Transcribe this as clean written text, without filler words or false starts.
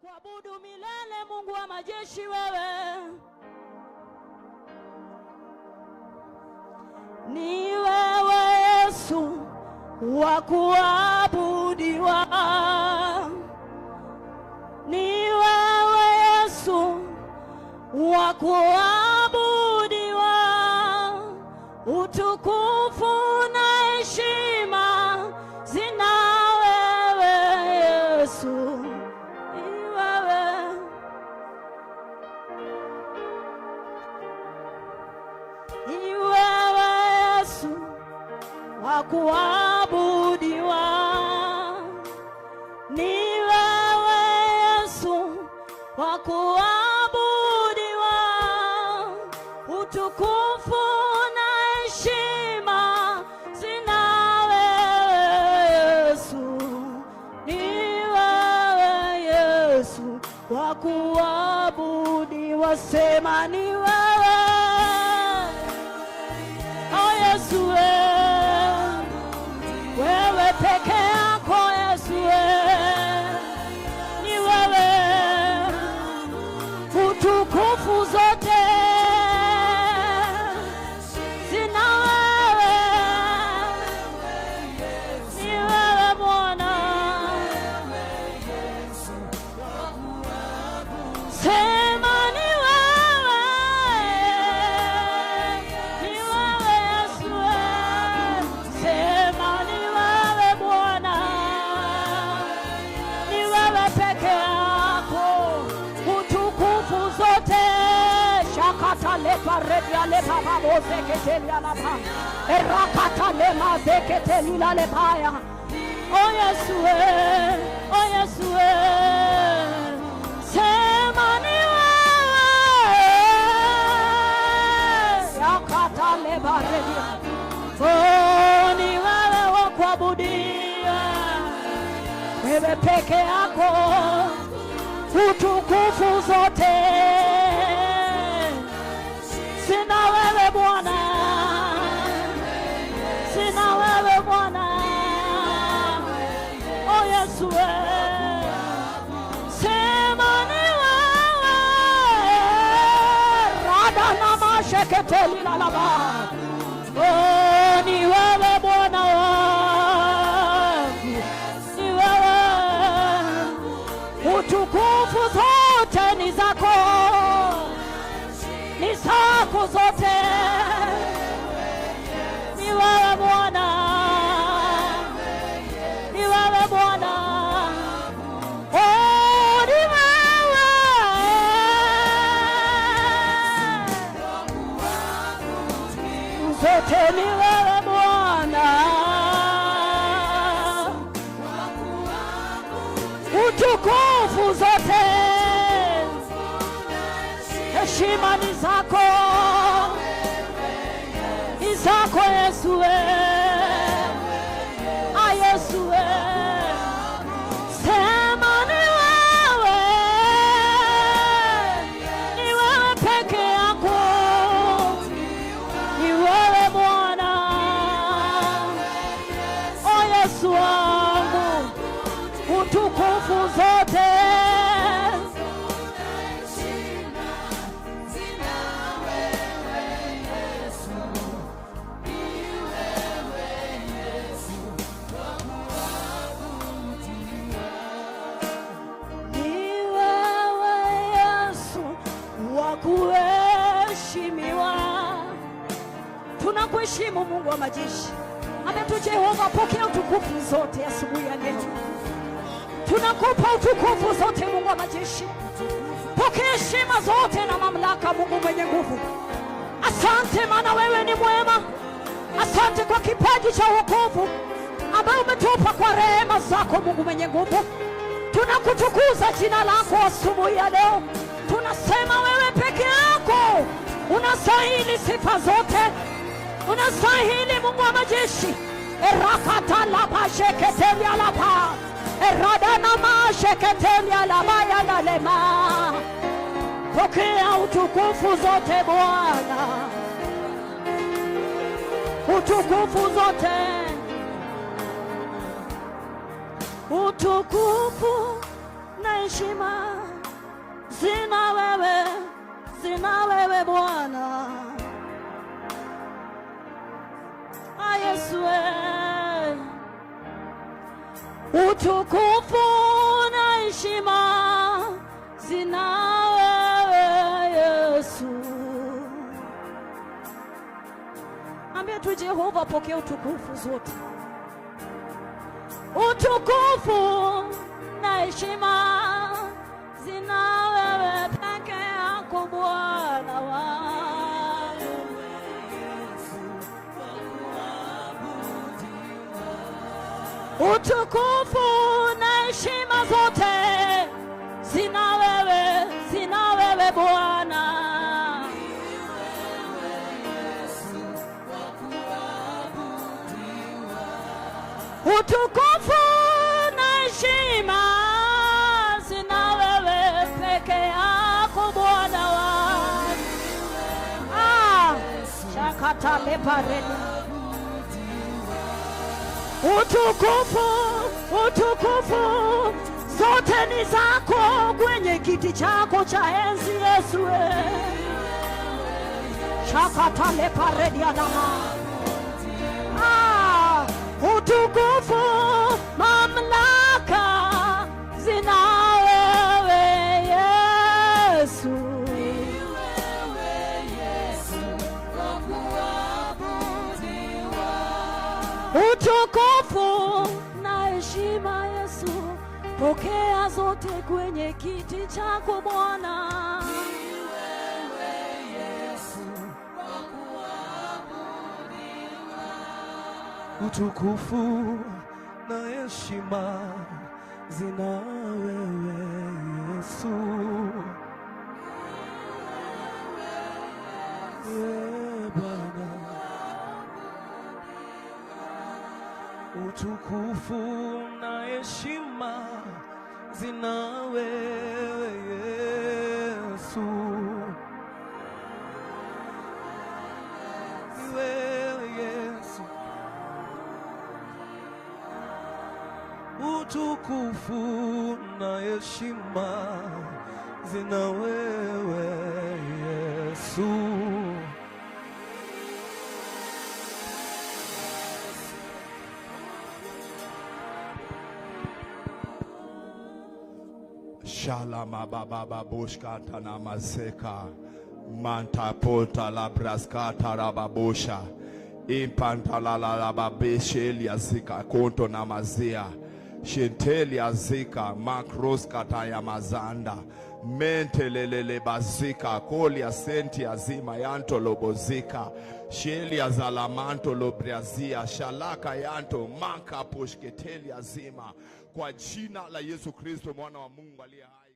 Tutakuabudu milele, Mungu wa majeshi, wewe ni wewe Yesu wa kuabudiwa, ni wewe Yesu wa kuabudiwa, utukufu na heshima zina wewe Yesu, ni wewe. Ni wewe Yesu wa kuabudiwa, ni wewe Yesu wa kuabudiwa, utukufu na heshima zina wewe Yesu, ni wewe Yesu wa kuabudiwa, sema ni wewe. Oh Yesu, wewe peke yako Yesu, ni wewe, utukufu zote zina wewe, ni wewe Bwana, sema ni wewe, ni wewe Yesu, sema ni wewe Bwana, ni wewe peke yako, utukufu zote shakata lepa redia lepa babozeketelia lapa erakata lema zeketelila lepaya. Oh Yesu, oh Yesu, sema ni wewe yakata leba redia. Oh, ni wewe wa kuabudia, wewe peke yako, utukufu zote sina wewe Bwana, sina wewe Bwana. Oh Yesu, sema ni wewe rada na masheketeli lalaba. Oh, ni wewe Bwana wangu, ni wewe, utukufu zote ni zako, ni zako zote, ni wewe Bwana, ni wewe Bwana. Oh, ni wewe zote, ni wewe Bwana, utukufu zote, heshima ni zako, ni zako Yesu, ah Yesu, sema ni wewe, ni wewe peke yako, ni wewe Bwana, o Yesu wangu, utukufu zote. Zina wewe Yesu, ni wewe Yesu wa kuabudiwa. Ni wewe Yesu wa kuheshimiwa. Tunakuheshimu Mungu wa majeshi. Ametu Jehova, pokea utukufu zote asubuhi ya leo. Tunakupa utukufu zote Mungu wa majeshi. Pokea heshima zote na mamlaka, Mungu mwenye nguvu. Asante maana wewe ni mwema. Asante kwa kipaji cha wokovu ambayo umetupa kwa rehema zako, Mungu mwenye nguvu. Tunakutukuza jina lako asubuhi ya leo. Tunasema wewe peke yako unastahili sifa zote, unastahili Mungu wa majeshi. Erakata lapa sheketelia lapa eradana masheketelia laba ya lalema. Pokea utukufu zote Bwana, utukufu zote, utukufu. na heshima zina wewe, zina wewe Bwana. Ah, Yesu we. Utukufu na heshima zina wewe Yesu. Ambia tu Jehova, pokea utukufu zote, utukufu na heshima zina wewe peke yako Bwana wangu. Utukufu na heshima zote zina wewe Bwana. Utukufu na heshima zina wewe peke yako Bwana wangu. Ah, shakata leparede. Utukufu, utukufu zote ni zako kwenye kiti chako cha enzi Yesu. Shakata leparedianama. Ah, utukufu, mamlaka zina wewe Yesu. Utukufu na heshima Yesu, pokea zote kwenye kiti chako Bwana. Utukufu na heshima zina wewe Yesu. Ee Bwana, utukufu na heshima zina wewe Yesu. Ni wewe Yesu. Utukufu na heshima zina wewe Yesu. Shalama baba babushka tanamaseka manta pota labraskata rababosha impantalala babeshelia zika konto namazia shentelia zika makroskata ya mazanda mentelelele bazika kolia sentia zima yanto lobozika shelia zalamanto lobrazia shalaka yanto manka poshketelia zima, kwa jina la Yesu Kristo mwana wa Mungu aliye hai.